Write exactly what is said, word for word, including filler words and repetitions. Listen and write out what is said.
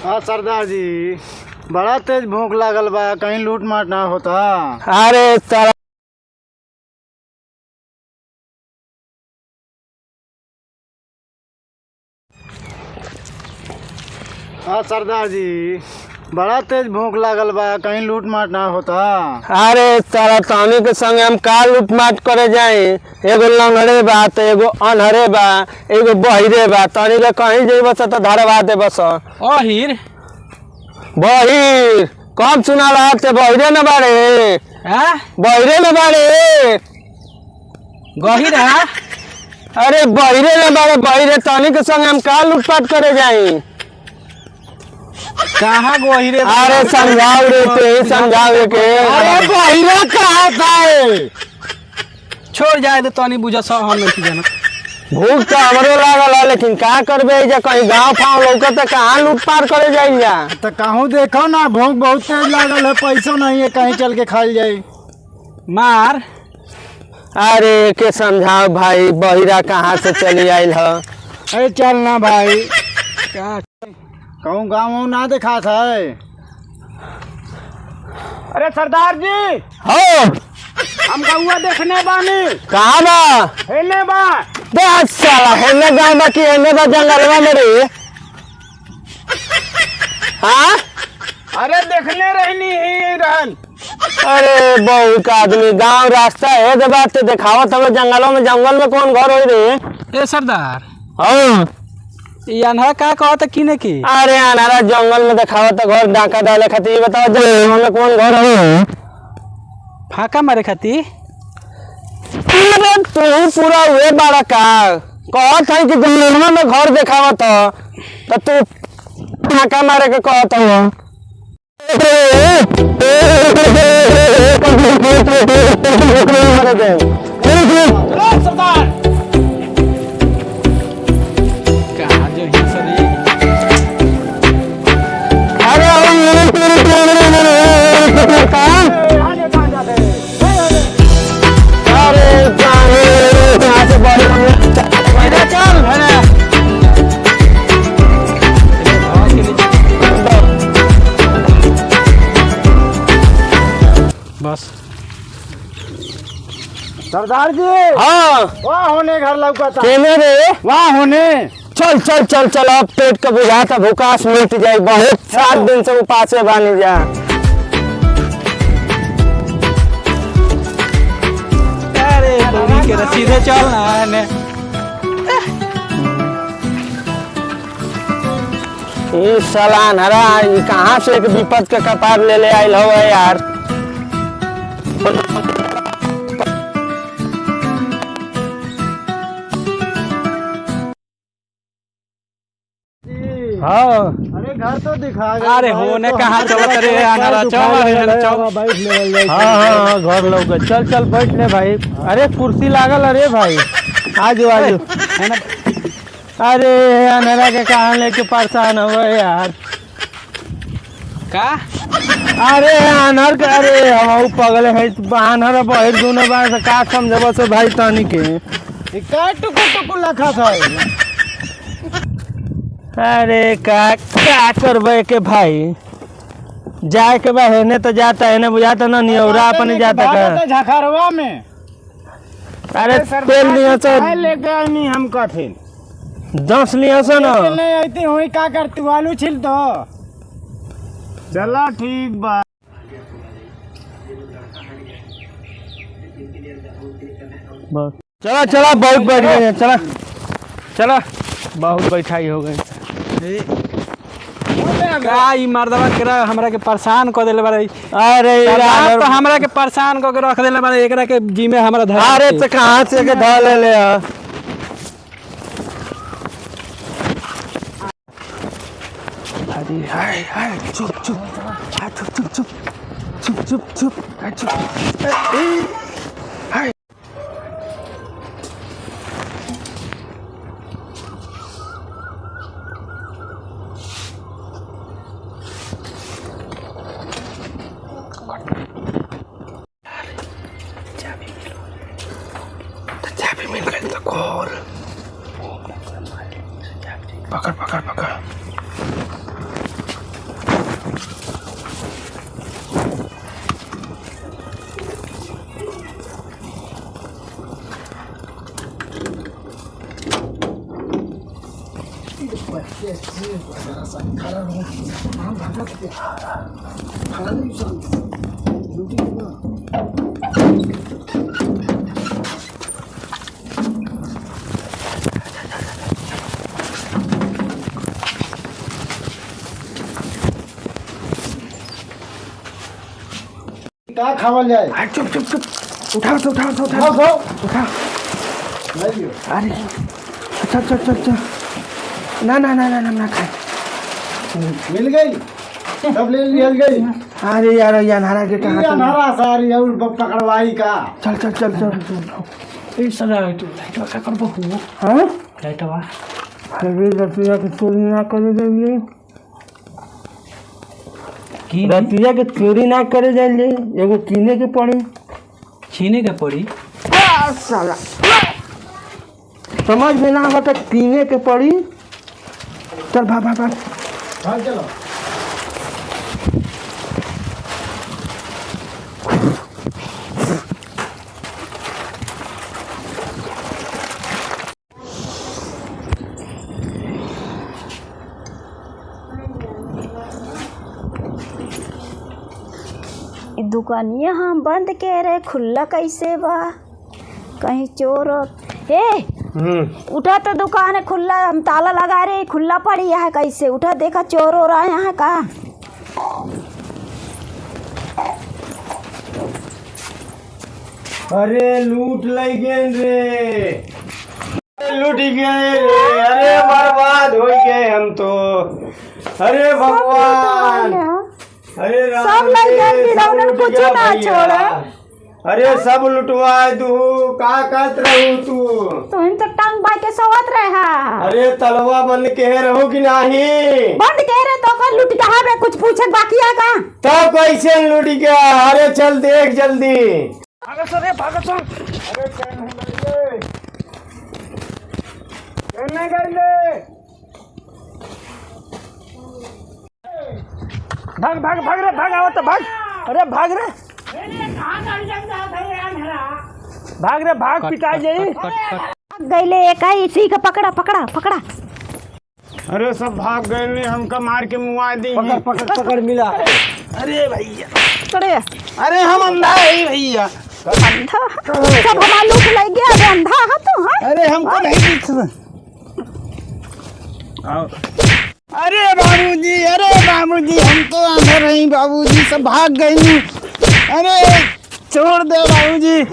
हाँ सरदार जी, बड़ा तेज भूख लागल बा, कहीं लूट माट ना होता? अरे साला। हाँ सरदार जी, बड़ा तेज भूख लागल बा, कहीं लूट माट ना होता? अरे साला, तहनी के संगे हम का लूट माट करे जाई? एगो लंगड़े बा, त एगो अन्हरे बा, एगो बहिरे बा, तहनी के कहीं जइबस त धरवा देबस। अहिर। बहिर? कब सुनाला ते बहिरे न बाड़े? हाँ? बहिरे न बाड़े? गहिर है? अरे बहिरे न बाड़े, बहिरे, तहनी के संग हम का लूटपाट करे जाई? कहाँ गहिरे? अरे समझाओ रे, ते ही समझाओ के। अरे बहिरे कहाँ था? छोड़ जाए दे, तनी बुझा, सब हम नहीं जानत। भूख तो हमरो लागल है, लेकिन का करबे, जे कहीं गाँव फाँव लौकत त कहाँ लूटपाट करे जाई जा? त कहूँ देखो ना, भूख बहुत तेज लागल है, पैसो नहीं है, कहीं चल के खाइल जाई। मार। अरे के समझाओ भाई, बहिरा कहाँ से चली आइल ह? अरे चल ना भाई। का? कहूँ गाँव वाँव ना देखात है? अरे सरदार जी, हो। हम गौआ देखने बानी। कहाँ बा? हेने बा। बे साला, हेने गाँव बा कि हेने बा जंगलवा में रे? हाँ? अरे देखने रहनी ही रहन। अरे बहू का आदमी, गाँव रास्ता है तो बात तो देखावत हवे, जंगलों में, जंगल में कौन घर होई रे? ए सरदार। हाँ। ई अन्हरा का कहत किने की? अरे अन्हरा जंगल में देखावत घर डाका डाले खातिर, ई बताओ जंगल में कौन घर हो? फाका मारे खातिर? अरे तू पूरा हुए बाड़ा का? कहत है कि जंगल में घर देखावत ह, त तू फाका मारे के कहत हो। बस। सरदार जी। हाँ। वाह, होने घर लौकता। केने रे? वाह, होने। चल, चल, चल, चल, अब पेट के बुझाता भुकास मिट जाई, बहुत सात दिन से उपासे बानी जा। अरे, बुढ़ी के तो सीधे चल ना, ने। ई साला अन्हरा, ई कहाँ से एक विपद के कपार ले ले आइल हवे यार। हाँ। अरे घर तो दिखा गया अरे भाई, होने तो कहाँ हम चलत रे, अन्हरा, चल, चल, चल। बैठ लेवल जाए। हाँ, हाँ, हाँ, घर लौके। चल, चल, बैठ ले भाई। अरे कुर्सी लागल, अरे भाई। आ जाओ, आ जाओ। है ना? अरे, अन्हरा के कहाँ लेके परेशान हो गए यार? का? अरे, अन्हर के, अरे, हम ऊ पगले है, अन्हर बहिर दुनो बा, से का समझबो से भाई तनी के? ई का टुकुर टुकुर लखा था? अरे, का, का करबे के भाई? जाए के बा, हेने तो जाता, हेने बुझाता ना, नियौरा अपने जाता का? झखरवा में। अरे, अरे सरदार तेल लिया जी, तो काहे लेके आईनी हम कफिन? दस लिया से ना। लेके नहीं आईती हुई, का कर तू आलू छील दो। चला, ठीक बा। बस। चला, चला, बहुत बैठ गए हैं, चला। चला, बहुत बैठाई हो गई। का ई मर्दवा केरा हमरा के परेशान क देले बारे। अरे सरदार यार। तो हमरा के परेशान क के रख देले बारे, एकरा के जिम्मे हमरा धरा अरे के। तो कहाँ से के धर ले ले आ? अरे हाय, हाय, चुप, चुप। हाँ, चुप, चुप, चुप। चुप, चुप, चुप। हाँ, चुप। ए, ए, हाय। चाबी मिल गई तो खोल। पकड़, पकड़, पकड़। का खावल जाए? आ, चुप, चुप, चुप। उठाओ, उठाओ, उठाओ, उठाओ। उठाओ, उठाओ। उठा। ले लियो। अरे, अच्छा, अच्छा, अच्छा, अच्छा। ना, ना, ना, ना, ना, ना खाए। मिल गई? सब ले लिहल गई? अरे यार, ये अन्हारा के कहाँ ये से? अन्हारा सारी और ब-, पकड़वाई का? चल, चल, चल, चल। ए, सदा, तू लाइटवा का करबो हो? हाँ? लाइटवा। अरे, रतिया के चोरी ना करे जाइए। की? रतिया के चोरी ना करे जाइए, एगो कीने के पड़ी। छीने के पड़ी? आ, साला। समझ में ना आवत, कीने के पड़ी। चल, भाग, भाग, भाग। भाग चलो। ई दुकानिया हम बंद के रहे, खुल्ला कैसे बा? कहीं चोर हो-, ए, हम्म। उठा तो दुकान है खुल्ला, हम ताला लगा रहे, खुल्ला पड़ी है कैसे? उठा, देखा चोर हो रहा है यहाँ का। अरे लूट लइ गए रे, लूट गए रे, अरे बर्बाद हो गए हम तो। अरे भगवान, अरे राम सब लइ गए, रे, सब लूट कुछ गया ना भैया। छोड़ा। अरे सब लुटवाए दू, का करत रहू तू? तुम तो टांग बाई के सोवत रहा। अरे तलवा बंद के रहू कि नाही? बंद के रहे तो कर लुट कहाँ बे, कुछ पूछे बाकी है का? तब कैसे लुट गया? अरे चल देख जल्दी। भागो सर, रे, भागो सर। अरे, कौन है भाई ये? कौन है भाई ये? भाग, भाग, भाग रे, भाग, आवत भाग। अरे, भाग रे। भाग रे, भाग, पिटाई जाई। भाग गइले, एक आई, इसी का पकड़ा, पकड़ा, पकड़ा। अरे सब भाग गए ने, हमका मार के मुआ दी। पकड़, पकड़, पकड़, मिला। अरे भैया। पकड़े। अरे हम अंधा है भैया। अंधा? सब हमार लूट लइ गया, अरे अंधा है तू, हाँ? अरे हमको नहीं दिख रहा। आओ। अरे बाबूजी, अरे बाबूजी, हम तो अंधा रही बाबूजी, सब भाग गए ने। अरे छोड़ दे बाबूजी।